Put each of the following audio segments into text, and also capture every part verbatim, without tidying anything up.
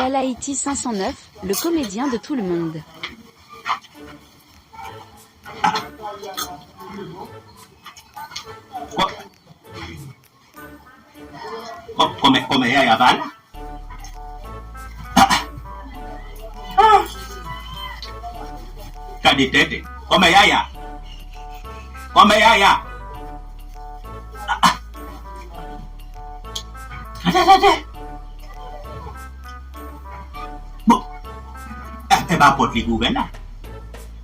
Al Haïti cinq cent neuf, le comédien de tout le monde. Kò- kò- Kòmè kòmè Yaya pa la. Ah! Gade tèt. Kòmè Yaya. Kòmè Yaya. Ah, ah. Tande, tande. Bon. E, e pa pòt li ki ouvè la.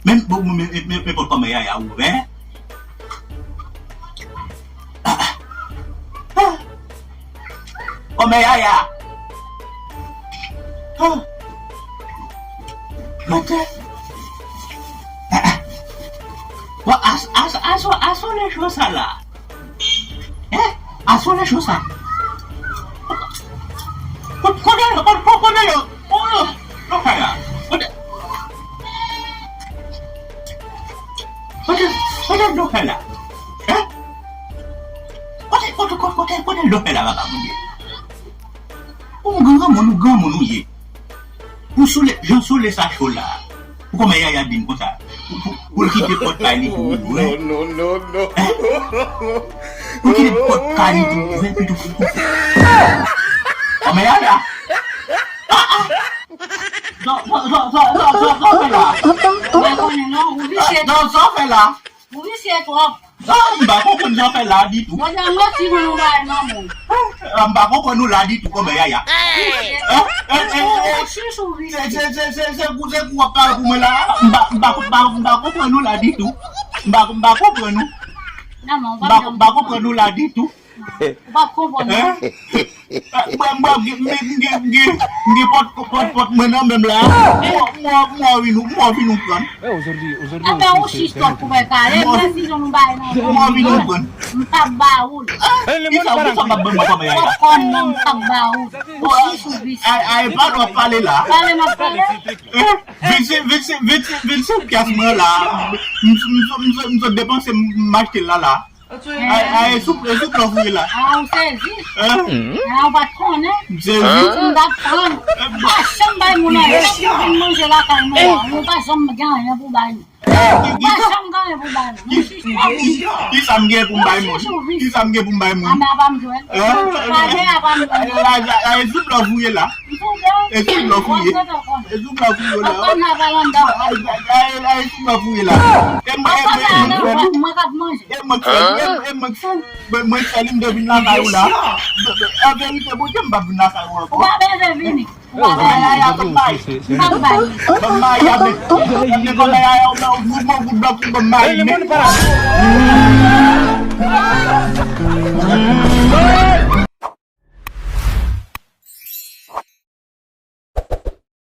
Men, bon, men, men, men, men pòt kòmè Yaya ouvè. Ah, ah. Ah. Kòmè Yaya. Ah. Mwen te. Ah, ah. Bon, as, as, asò, asò lè cho sa la. Hein? Asò lè cho sa. Kote, kote, kote, kote yo? Oh, yo fè la. Kote, kote, kote yo fè la? Hein? Kote, kote, kote, kote, kote yo fè la, papa Bondye? Ou granmoun, ou granmoun ou ye. Ou soule, jan soule sa cho la. Ou kòmè Yaya di m konsa. Pou, pou, pou l kite pòt kay li pou ou ouvè. Non, non, non, non. Hein? Pou l kite pòt kay li pou ou ouvè, pito pou ou. Kòmè Yaya. Ah, ah. Zò, zò, zò, zò, zò, zò, zò fè la. Mwen konnen non, ou visye. Ah, zò, zò fè la. Ou visye twòp. Ah, m pa konprann zò fè la ditou. Jodi a m resi pou nou bay manman. Ah, m pa konprann ou la ditou, kòmè Yaya. Visye. Hein? Hein, hein, hein. Ou chich ou visye. Se, se, se, se, se kou, se kou w ap pale pou mwen la. M pa, m pa, m pa, m pa konprann ou la ditou. M pa, m pa konprann ou. Non, non, ou M pa, pa m pa konprann ou la ditou. Ou pa konprann non. Hein? Mwen, mwen, m gen, m gen, m gen, m gen pòt, pòt, pòt mwen nan men m la. Mwen, mwen, mwen vin, mwen vin ou pran. Anben ou chich twòp pou fè kare, mwen si jan nou bay nan. Mwen vin ou pran. M p ap ba ou l. Kisa, kisa w ap ban mwen kòmè Yaya? Ou konn non, m p ap ba ou l. Ou chich ou visye. Ay, ay, pa w ap pale la. Pale m ap pale. Hein? Vennsenk, vennsenk, vennsenk, vennsenk pyas mwen la. M, m, m, m, m sot depanse m, m achte l la la. Ay, ay, e sou, e sou plan fouye la. Ah, ou sezi? Hein? Ah, ou pa t konnen? M sezi. M t ap pran. Ou pa janm bay moun anyen. Ou vin manje lakay mwen la. Ou pa janm gen anyen pou bay nou. Ou pa janm gen anyen pou bay nou. Ou chich twòp. Kisa m gen pou m bay moun? Kisa m gen pou m bay moun? Anben apa m jwenn. Hein? Pale apa m jwenn. Ay, ay, ay, e sou plan fouye la. E sou blan fouye. E sou blan fouye la. Ay, ay, ay, e sou blan fouye la. E mwen, e mwen, e mwen, e mwen k fè li, e mwen k fè li, m te vin lakay ou la. An verite, Bondye, m p ap vin lakay ou ankò. Ou pa bezwen vini. Ou pa bezwen vini. M p ap bay. Ban m mayi avèk. Gade kòmè Yaya, ou nan mouvman goud blan pou ban m mayi, men.